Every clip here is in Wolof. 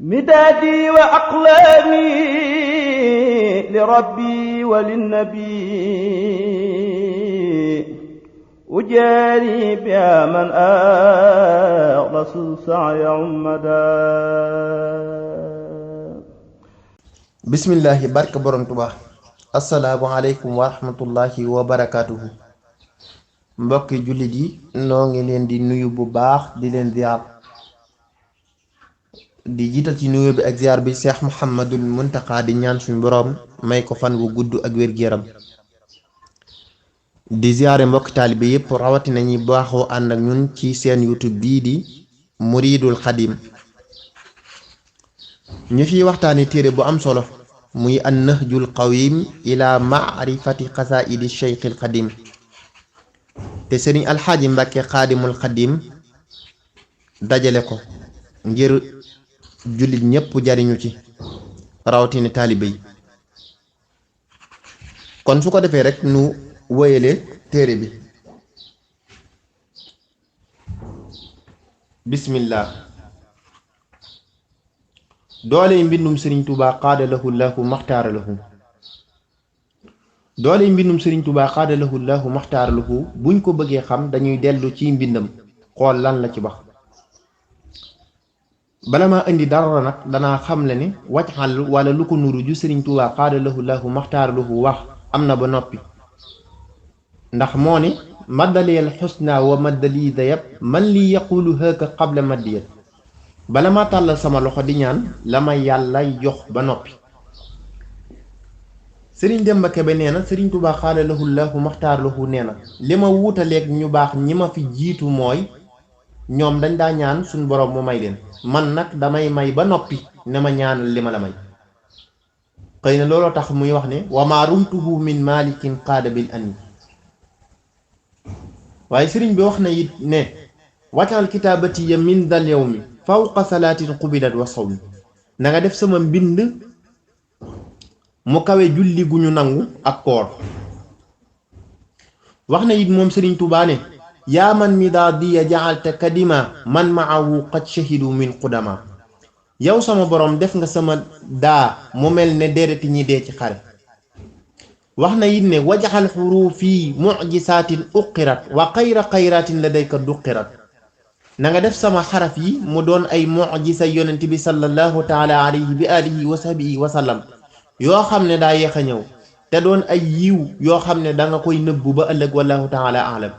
مدادي وأقلامي لربي وللنبي أجاري بها من أخلص سعي عمدا. بسم الله بارك borom Tuubaa. assalaamu aleykum wa rahmatullahi wa barakaatuhu. mbokki jullit yi noo ngi leen di nuyu bu baax di leen ziar di jiital ci nuyu bi ak ziar bi Cheikh Mouhamadul Muntaqa di ñaan suñu borom may ko fan wu gudd ak wér-gu-yaram di ziare mbokki taalibe yépp rawatina ñi baaxoo ànd ak ñun ci seen YouTube bii di Muridul Xadim ñu fiy waxtaani téere bu am solo muy an-nahjul qawim ila maarifati xasaidi cheikhil xadim te sëriñ alxaaji mbàkke xaadimul xadim dajale ko ngir jullit ñépp jariñu ci rawatina taalibe yi. kon su ko defee rek nu woyale téere bi. bismillah. doole mbindum sëriñ Tuubaa xaadalahu lahu maxtaara lahu. doole mbindum sëriñ Tuubaa xaadalahu lahu maxtaara lahu buñ ko bëggee xam dañuy dellu ci mbindam xool lan la ci wax. bala maa indi dara nag danaa xam le ne wàccal wala lu ko nuru ju sëriñ Tuubaa xaadalahu lahu maxtaara lahu wax am na ba noppi. ndax moo ne maddaliyal xusna wa maddali dayab man li yaqulu hëkka qabla maddiyat. bala ma tàllal sama loxo di ñaan la ma yàlla jox ba noppi. sëriñ Demba Kebe nee na sëriñ Tuubaa xaadalahu lahu maxtaar lahu nee na li ma wuutaleeg ñu baax ñi ma fi jiitu mooy ñoom dañ daa ñaan suñ borom mu may leen, man nag damay may ba noppi ne ma ñaanal li ma la may. xëy na looloo tax muy wax ne wa maa rumtuhu min malikin qaada bil ani. waaye sëriñ bi wax na it ne wàccal kitaabati ya min dal yow mi fawqa salaatin qubilat wa sawmi. na nga def sama mbind mu kawe julli gu ñu nangu ak koor. wax na it moom sëriñ Tuubaa ne yaa man mi daa diya jaalta kadima man maahu qad shahidu min qudama. yow sama borom def nga sama daa mu mel ne dereti ñi dee ci xare. wax na it ne wajaxal xuruufi mujisaatin uqirat wa xayra xayraatin ladayka duqirat. na nga def sama xaraf yi mu doon ay mujisa yonent bi sallallahu taala alayhi bi alihi wa sahbihi wa sallam yoo xam ne daa yéex a ñëw te doon ay yiw yoo xam ne da nga koy nëbbu ba ëllëg wallahu taala alam.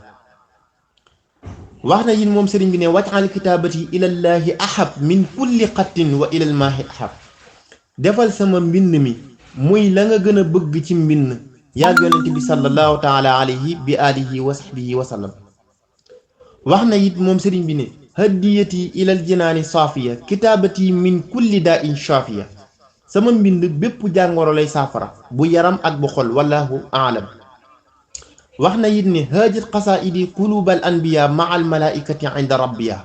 wax na it moom sëriñ bi ne waj'al kitaabati ilallaahi ahab min kulli xattin wa ilal maahi ahab. defal sama mbind mi muy la nga gën a bëgg ci mbind yaa yonent bi sallallahu taala alayhi bi alihi wa sahbihi wa sallam. wax na it moom sëriñ bi ne hadiyati ilal jinaani saafiya kitaabati min kulli daa in shaafiya. sama mbind bépp jàngoro lay saafara bu yaram ak bu xol wallahu aalam. wax na it ne haajat xasaidi qulubal anbiya maa al malaikati inda rabbiya.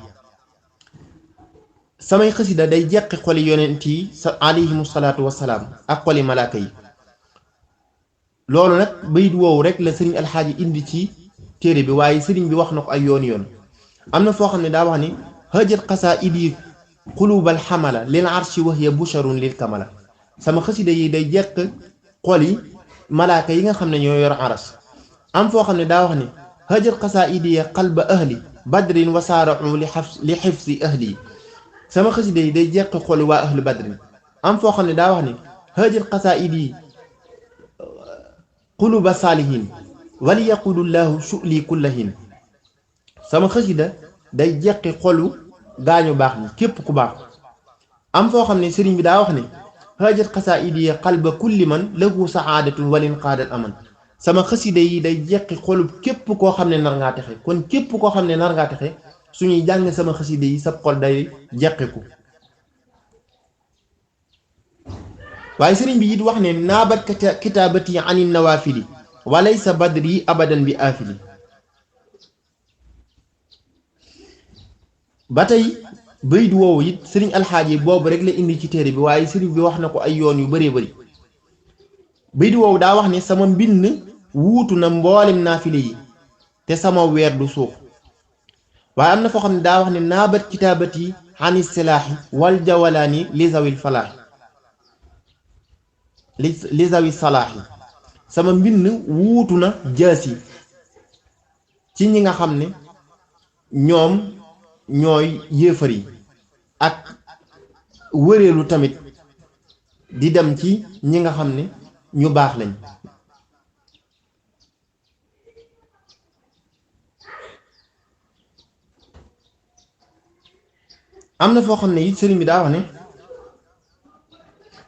samay xasida day jeqi xoli yonent yi alayhimu salaatu wasalaam ak xoli malaaka yi. loolu nag bayit woowu rek la sëriñ alxaaji indi ci téere bi waaye sëriñ bi wax na ko ay yoon am na foo xam ne daa wax ni hajat xasaidi qulubal xamala lil arshi wa hiya busharun lil kamala. sama xasida yi day jekk xoli malaaka yi nga xam ne ñoo yor aras. am foo xam ne daa wax ni hajat xasaidi qalba ahli badrin wa saara'u li xifsi ahli. sama xasida yi day jekk xoli waa ahli badrin. am foo xam ne daa wax ni hajat xasaidi quluba saalihin wali yaqulullahu su'li kullahin. sama xasida day jeqi xolu gaañu baax ñi képp ku baax. am foo xam ne sëriñ bi daa wax ne hajat xasaidi qalba kulli man lahu saadatun walin qaadal aman. sama xasida yi day jeqi xolu képp koo xam ne nar ngaa texe. kon képp koo xam ne nar ngaa texe suñuy jàng sama xasida yi sab xol day jeqiku. waaye sëriñ bi it wax ne naabat kitaabati ani nawaafili walaysa badri abadan bi aafili. ba tey bayit woowu it sëriñ alxaaji boobu rek la indi ci téere bi waaye sëriñ bi wax na ko ay yoon yu bëree bëri. bayit woowu daa wax ne sama mbind wuutu na mboolem naafile yi te sama weer du suux. waaye am na foo xam ne daa wax ne naabat kitaabati ani silaahi wal jawalaani li zawil falaahi li zawi salaahi sama mbind wuutu na jaasi ci ñi nga xam ne ñoom ñooy yéefar yi ak wëreelu tamit di dem ci ñi nga xam ne ñu baax lañ am na foo xam ne it sëriñ bi daa wax ne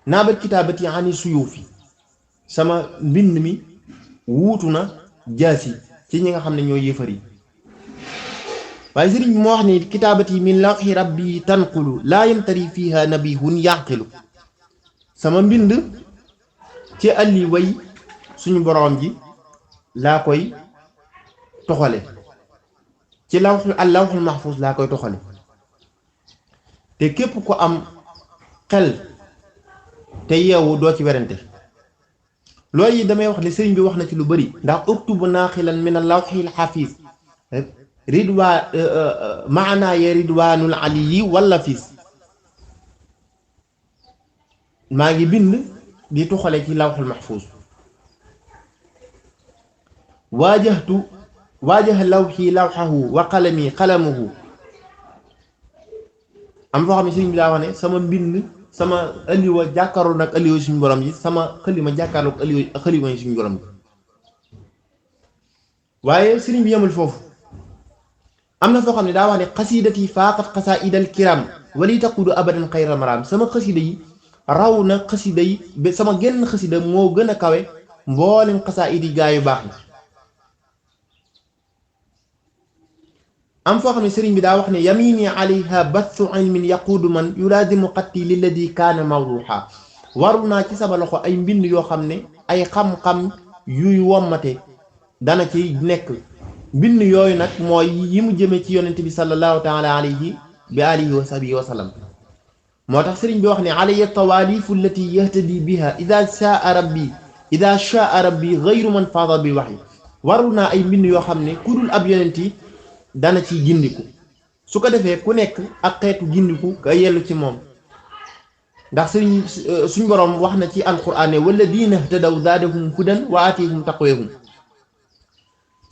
naabat kitaabati ani suyuufi sama mbind mi wuutu na jaasi ci ñi nga xam ne ñoo yéefar yi waaye sëriñ bi moo wax ne kitaabati min lawxi rabbi tanqulu laa yamtari fiha nabihun yanqilu sama mbind ci alli way suñu boroom ji laa koy toxale ci lawxul mahfuus laa koy toxale te képp ko am xel te yeewu doo ci werante loolu yi damay wax ne sëriñ bi wax na ci lu bari ndax uktubu naaxilan min al-lawxil xafiis ridwaa maanaa ya ridwaanul aliyi wala fiis maa ngi bind di tuxale ci lawxul mahfuus waajaha lawxi lawxahu wa qalami qalamuhu am foo xam ne sëriñ bi daa wax ne sama mbind sama aliwa jàkkaarloo nag aliwa suñu borom ji sama xalima jàkkaarloo ak xalima suñu borom ji waaye sëriñ bi yemul foofu am na foo xam ne daa wax ne xasiidati faaqat xasaidal kiram wali taqudu abadan xayra maram sama xasida yi raw na xasida yi ba sama genn xasida moo gën a kawe mboolem xasaidi gaa yu baax na am foo xam ne sëriñ bi daa wax ne yamini alayha bathu ilmin yaquudu man yulaadimu xatti lilladi kaana mawruuxa waru naa ci sama loxo ay mbind yoo xam ne ay xam-xam yuy wommate dana ci nekk mbind yooyu nag mooy yi mu jëme ci yonent bi sallallahu taala alayhi bi alihi wa sahbihi wa sallam moo tax sëriñ bi wax ne alayya tawaalifu allati yahtadi biha ida shaa rabbi gayru man faada bi waxyi waru naa ay mbind yoo xam ne ku dul ab yonent yi dana ci gindiku su ko defee ku nekk ak xeetu gindiku nga yellu ci moom ndax suñ boroom wax na ci alquraan ne walladina htadaw zaadahum hudan wa aatihum taqwahum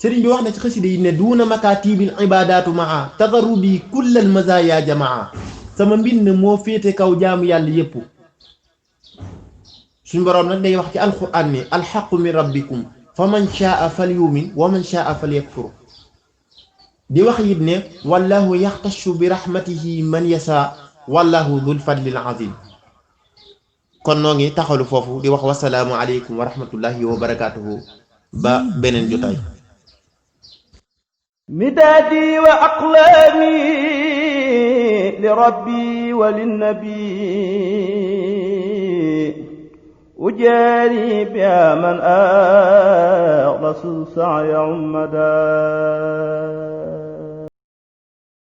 sëriñ bi wax na ci xasida yi ne duuna makatibil ibadaatu maa taqarrubi kullal mazaya jamaa sama mbind moo féete kaw jaamu yàlla yépp suñ boroom nag day wax ci alquraan ne alxaqu min rabbikum fa man shaa falyumin wa man shaa falyakfur di wax it ne wallahu yaxtashu bi rahmatihi man yasa wallahu dul fadlil azim kon noo ngi taxalu foofu di wax wasalaamu aleykum wa rahmatullahi wa barakatuhu ba beneen jotaay midaadi wa aqlaami li rabbi wa linnabi ujaari biha man rasul saaya ummada